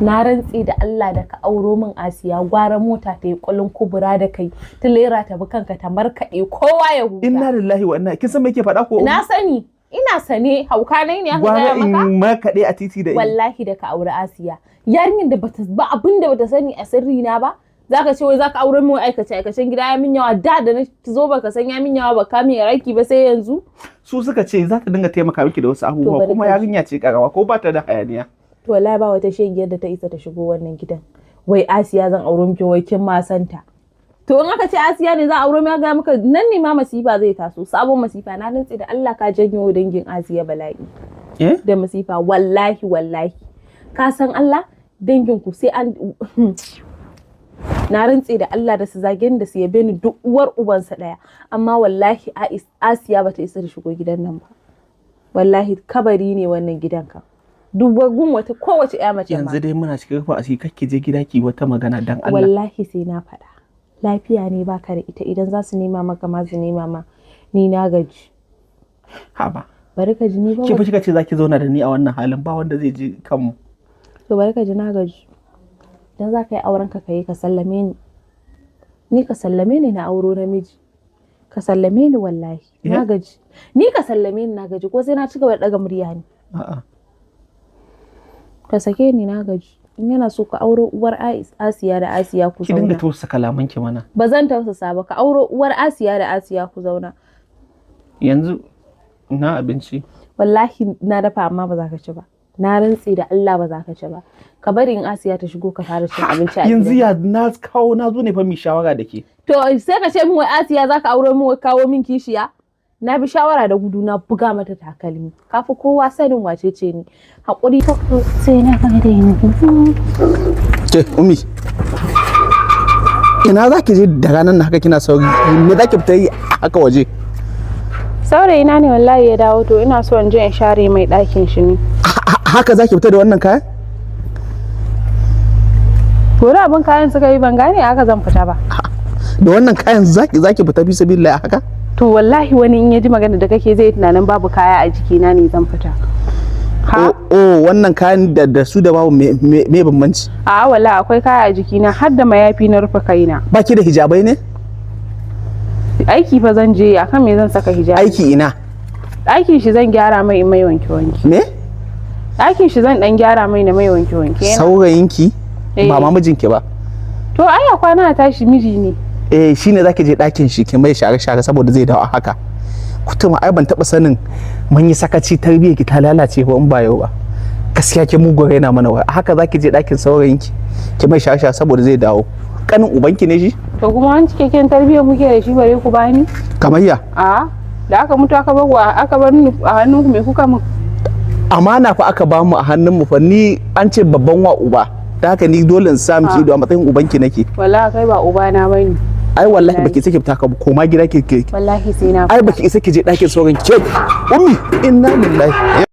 Na rantse da Allah, da ka auro min Asiya gwara mota ta yi kulun kubura da kai, tilera ta bi kanka ta markaɗe, kowa ya huta. Inna lillahi wa inna, kin san me yake faɗa ko? Na sani, ina sane, hauka nai ne aka Gwara gaya maka. in markaɗe a titi da Wallahi da ka auri Asiya, yarinyar da bata ba abin da bata sani a sirri na ba, zaka ce wai zaka aure min aikace aikacen gida ya min yawa. Da da na zo baka san ya min yawa ba, ka min aiki ba sai yanzu. Su suka ce za ta dinga taimaka miki da wasu abubuwa. Bari Kuma ka ji. yarinya ce karawa ko ba ta da hayaniya. To wallahi ba wata shegiyar da ta isa ta shigo wannan gidan. Wai Asiya zan auro miki, wai kin ma santa. To in aka ce Asiya ne za a auro mi, ga maka nan ne ma masifa zai taso, sabon masifa. Na rantse da Allah ka janyo dangin Asiya bala'i Eh? da masifa. Wallahi, wallahi, ka san Allah, dangin ku sai an, na rantse da Allah, da su zage ni da su yabe ni duk uwar ubansa daya, amma wallahi Asiya bata isa ta shigo gidan nan ba. Wallahi kabari ne wannan gidan ka duk gun wata kowace ya mace ma. Yanzu dai muna cikin rufin asiri, kake je gida ki wata magana dan Allah. Wallahi sai na faɗa. Lafiya ne baka da ita, idan za su nema maka ma su nema ma, ni na gaji. Haba. Bari ka ji, ni ba Ke fa kika ce zaki zauna da ni a wannan halin, ba wanda zai ji kanmu. To bari ka ji, na gaji. Idan za ka yi auren ka, yi, ka sallame ni. Ni ka sallame ni na auro namiji. Ka sallame ni, wallahi na gaji. Ni ka sallame ni, na gaji. Ko sai na ci gaba da daga murya ne? A'a. Ka sake ni, na gaji. In yana so ka auro uwar Asiya da Asiya ku Ki dinga zauna. tausasa kalamanki mana. Ba zan tausasa ba. Ka auro uwar Asiya da Asiya ku zauna. Yanzu na abinci? Wallahi na dafa, amma ba za ka ci ba. Na rantse da Allah ba za ka ci ba. Ka bari in Asiya ta shigo ka fara cin abinci a Yanzu gidan. ya na kawo, na zo ne fa mi shawara da ke. To sai ka ce min wai Asiya za ka auro min, wai kawo min kishiya? Na bi shawara da gudu na buga mata takalmi. Kafi kowa sanin wace ce ni. Haƙuri sai na ka da ni. Ke Ummi, ina za ki je da ranar nan haka kina sauri? Me za ki fita yi haka waje? Saurayina ne wallahi ya dawo, to ina so in je in share mai ɗakin shi ne. Haka za ki fita da wannan kayan? Wani abin kayan suka yi, ban gane haka zan fita ba. Da wannan kayan za ki fita fi sabilillah haka? To wallahi wani in ya ji magana da kake zai yi tunanin babu kaya a jikina ne zan fita. Ha? Oh, wannan kayan da su da babu me bambanci? A wallahi akwai kaya a jikina, har da mayafi na rufe kaina. Ba ki da hijabai ne? Aiki fa zan je, akan me zan saka hijabi? Aiki ina? Ɗakin shi zan gyara mai in mai wanke wanke. Me? Ɗakin shi zan dan gyara mai na mai wanke wanke. Saurayinki? Eh. Ba ma mijinki ba? To ai a kwana a tashi miji ne. Eh, shine zaki je ɗakin shi ki mai share share saboda zai dawo a haka? Kutuma, ai ban taɓa sanin mun yi sakaci tarbiyyar ki ta lalace ba in ba yau ba. Gaskiya ki mugu raina mana wai haka zaki je ɗakin saurayinki ki mai share share saboda zai dawo. Kanin ubanki ne shi? To kuma wani cikakken tarbiyyar muke da shi bare ku bani? Kamar ya? A da aka mutu aka bar ku aka bar ni a hannunku, me kuka min? Amana fa aka bamu a hannun mu fa. Ni an ce babban wa uba, da haka ni dole in sa miki ido, a matsayin ubanki nake. Wallahi kai ba ubana bane. Ai wallahi baki isa ki fita ka koma gida ki Wallahi sai na Ai baki isa ki je ɗakin sauran ke, Ummi. Inna lillahi.